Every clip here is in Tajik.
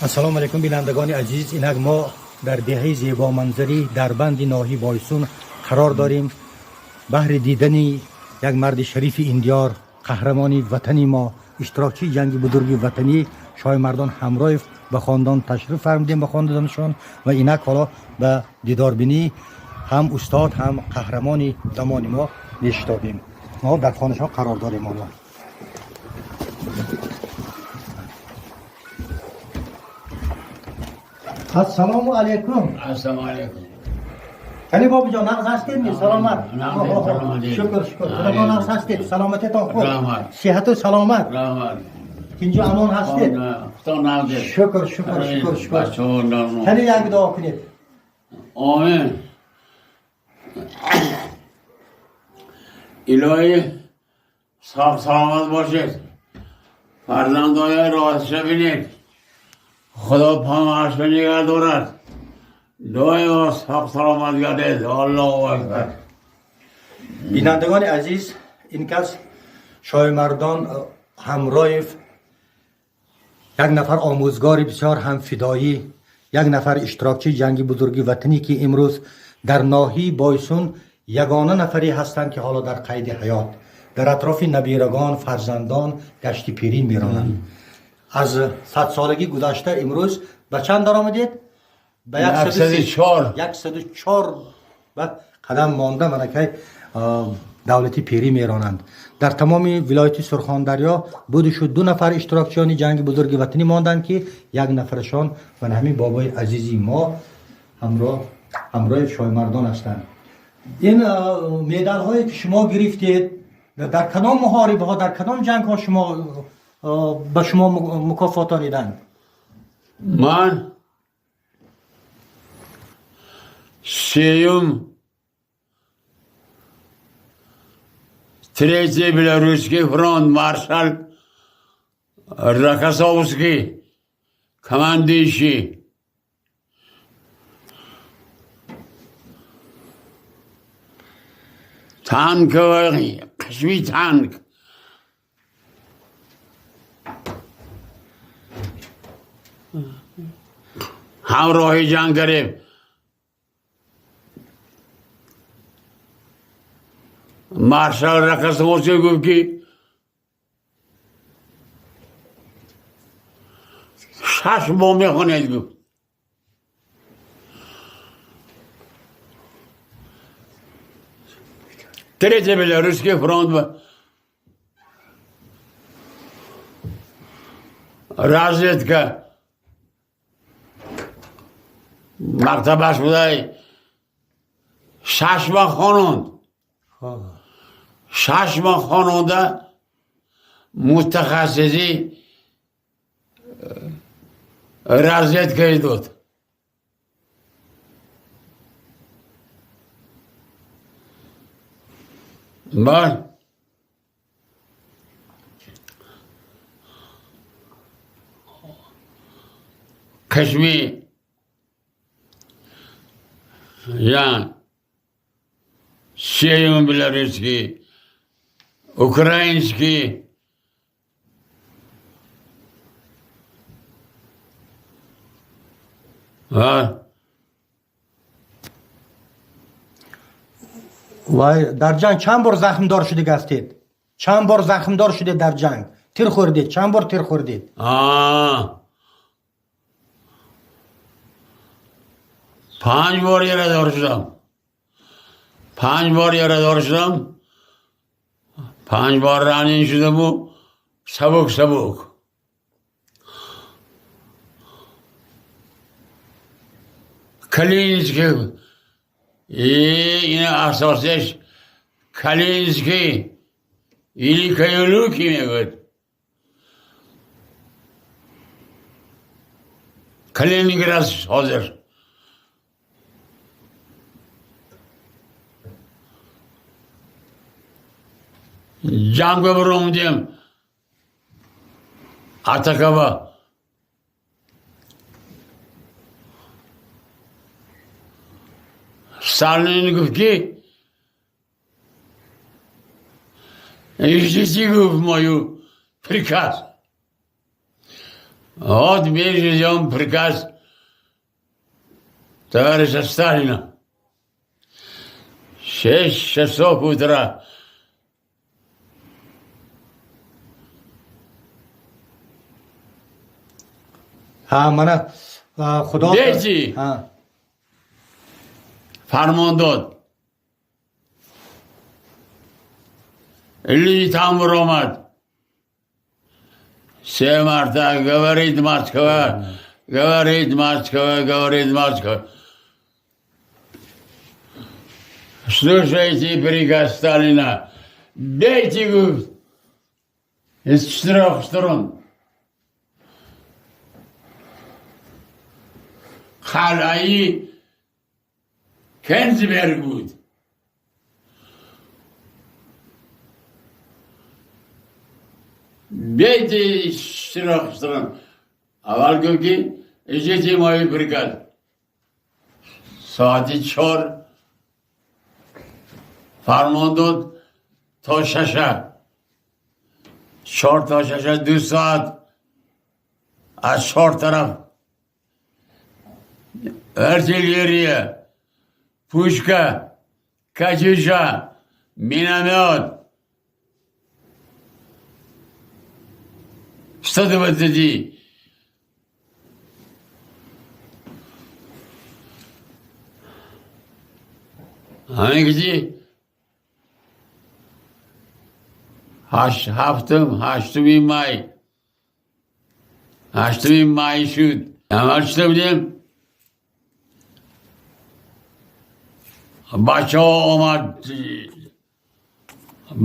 Ассалому алайкум, бинандагони азиз. Инак мо дар деҳаи зебоманзарӣ Дарбанди ноҳияи Бойсун қарор дорем, баҳри дидани як марди шарифи ин диёр, қаҳрамони ватани мо, иштирокчии ҷанги бузурги ватанӣ Шоҳимардон Ҳамроев ба хонадон ташриф фармудем, ба хонадонашон. Ва инак ҳоло ба дидорбинӣ ҳам устод, ҳам қаҳрамони замони мо мешитобем. Мо дар хонашон қарор дорем ҳоло. Ассалому алайкум. Ассалому алайкум. Қани, бобиҷон, нағз ҳастедми? Саломат? Нағз, саломат. Шукр, шукр. Худатон нағз ҳастед? Саломатитон хуб? Раҳмат. Сиҳату саломат? Раҳмат. Тинҷу амон ҳастед? Худо нағз. Шукр, шукр, шукр, шукр. Бачаҳо. Қани, як дуо кунед. Омин. Илоҳӣ, соғ саломат бошед. Фарзандои ростша бинед. Худо паноҳашро нигаҳ дорад. Доимо соғ саломат гардед. Аллоҳу акбар. Бинандагони азиз, ин кас Шоҳимардон Ҳамроев, як нафар омӯзгори бисёр ҳам фидоӣ, як нафар иштирокчии ҷанги бузурги ватанӣ, ки имрӯз дар ноҳияи Бойсун ягона нафаре ҳастанд, ки ҳоло дар қайди ҳаёт, дар атрофи набирагон, фарзандон гашти пирӣ меронанд. Аз 100-солагӣ гузашта, имрӯз ба чанд даромадед? Ба 104. 104 ба қадам монда, манакай давлати пирӣ меронанд. Дар тамоми вилояти Сурхондарё буду шуд ду нафар иштирокчиёни ҷанги бузурги ватанӣ монданд, ки як нафарашон ва ҳамин бобои азизи мо Ҳамроев Шоҳимардон ҳастанд. Ин медалҳое, ки шумо гирифтед, дар кадом муҳорибаҳо, дар кадом ҷангҳо шумо ба шумо мукофотониданд? Ман сеюм, Третий Белорусский фронт, маршал Рокоссовский, командующий. Танковый, қисми танк. Ҳамроҳи ҷанг кардем. Маршал Рокоссовский гуфт, ки 6 моҳ мехонед, гуфт. Третий Белорусский фронт, разведка мактабаш будай, 6 моҳ хононд. 6 моҳ хононда, мутахассиси разведкаи дод. Баъд қисми ҷанг, сеюм белорусский, украинский, ва Вай, дар ҷанг чанд бор захмдор шудед ҳастед? Чанд бор захмдор шудед дар ҷанг? Тир хӯрдед? Чанд бор тир хӯрдед? Панҷ бор ярадор шудам. 5 бор ярадор шудам. 5 бор ранен шудаму сабук сабук. Калининский, ин асосиш Калининский или Каюлуки мегӯяд. Калининград ҳозир. Ҷанг баромадем, атакава. Сталин гуфт, ки ждите, гуфт, мою приказ. Вот мы ждем приказ товарища Сталина. 6 часов утра. Ҳа, мана худо Дети! Ҳа. Фармон дод. Литам омад. Се марта говорит Москва, говорит Москва, говорит Москва. Слушайте приказ Сталина. Бейте, говорит, из четырех сторон. Қалъаи Кенигсберг буд. Бейте из четырех сторон. Аввал гуфт ки ждите мой приказ. Соати 4 фармон дод то 6-а. 4 то 6-а 2 соат аз чор тараф артиллерия, пушка, катюша, миномет. 120. Ҳамин ҳашт ҳафтум 8-уми май, 8-уми май шуд, амал шуда будем, бачаҳо омад,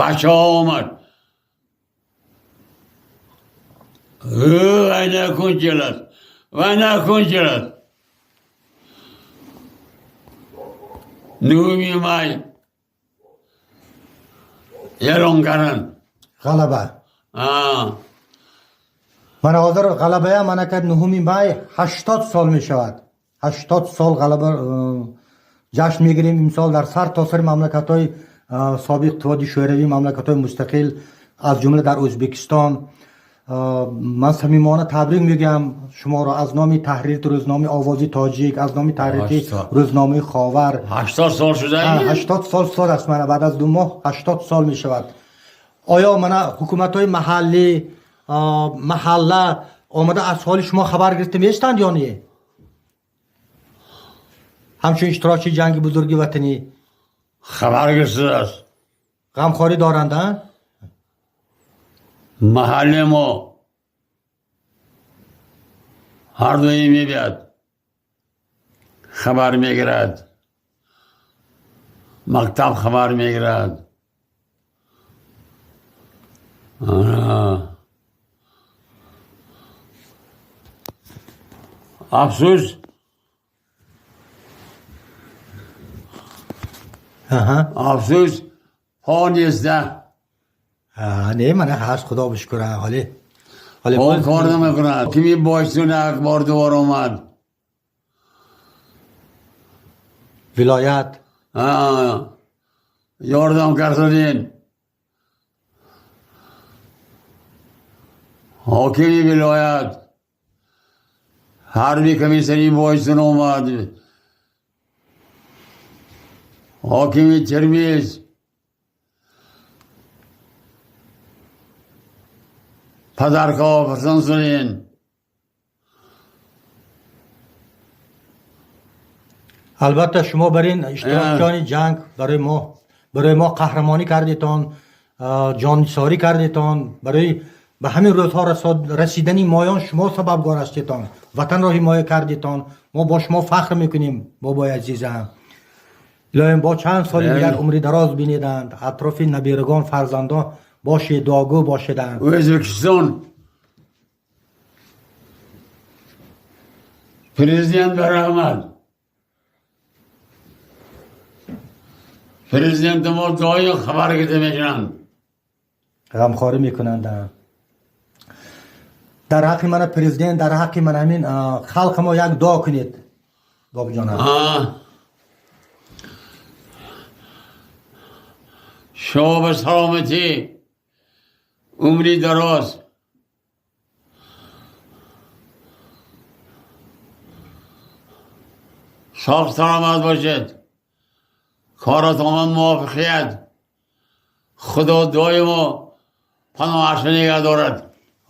бачаҳо омад. Война кончилась, война кончилась. 9-уми май эълон карданд. Ғалаба. А, мана ҳозир ғалабаям ана ка 9-уми май 80 сол мешавад. 80 сол ғалаба ҷашн мегирем имсол дар сар тосари мамлакатҳои собиқ Иттиҳоди Шӯравӣ, мамлакатҳои мустақил, аз ҷумла дар Ӯзбекистон. Ман самимона табрик мегӯям шуморо аз номи таҳририяти рӯзномаи Овози Тоҷик, аз номи таҳририяти 80. рӯзномаи Ховар. 80 сол шуда. 80 сол сол аст, мана баъд аз 2 моҳ 80 сол мешавад. Оё мана ҳукуматҳои маҳаллӣ, маҳалла омада аз ҳоли шумо хабар гирифта меистанд ё не, ҳамчун иштирокчии ҷанги бузурги ватанӣ? Хабар гирифтааст. Ғамхорӣ доранд, а? Маҳалле мо ҳар дуи мебиёд, хабар мегирад, мактаб хабар мегирад. Ана. Афсӯс. Аҳа. Афсӯс, по неста. А, не, мана ҳаст, худо бишукр, ҳоли ҳоли по кор намекунад. Ҳокими Бойсун як бор дувор омад. Вилоят. А, ёрдам кардадин. Ҳокими вилоят, ҳарби комиссари Бойсун омад, ҳокими Термиз. Подарка фирстодин. Албатта, шумо бар ин иштирокчиёни ҷанг барои мо қаҳрамонӣ кардетон, ҷоннисорӣ кардетон. Барои ба ҳамин рӯзҳо расидани моён шумо сабабгор ҳастетон, ватанро ҳимоя кардетон. Мо бо шумо фахр мекунем, бобои азизам. Илоҳим бо чанд соли дигар умри дароз бинеданд, атрофи набирагон, фарзандон бошед, дуогӯ бошеданд. O'zbekiston prezident rahmat. Prezidentimiz doim xabar mekунанд. Ғамхорӣ мекунанд. Дар ҳаққи мана президент, дар ҳаққи мана ҳамин халқи мо як дуо кунед, бобоҷонам. А. Шумо ба саломатӣ, умри дароз. Sog' salomat бошед. Коратон муваффақият. Худо доимо паноҳаш нигоҳ дорад.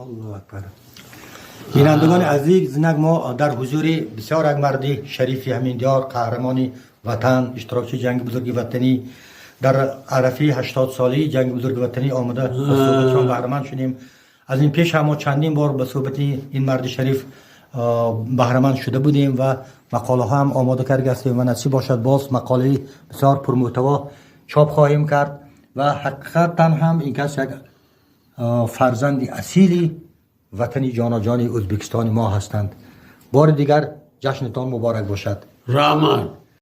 Аллоҳу акбар. Бинандагони азиз, инак мо дар ҳузури бисёр як марди шарифи ҳамин диёр, қаҳрамони ватан, иштирокчии ҷанги бузурги ватанӣ, дар арафаи 80-солаи ҷанги бузурги ватанӣ омада ба суҳбатшон баҳраманд шудем. Аз ин пеш ҳам мо чандин бор ба суҳбати ин марди шариф баҳраманд шуда будем ва мақолаҳо ҳам омода карда ҳастем ва насиб бошад, боз мақолаи бисёр пурмуҳтаво чоп хоҳем кард. Ва ҳақиқатан ҳам ин кас як фарзанди асили ватани ҷоноҷони Ӯзбекистони мо ҳастанд. Бори дигар ҷашнатон муборак бошад. Раҳмат.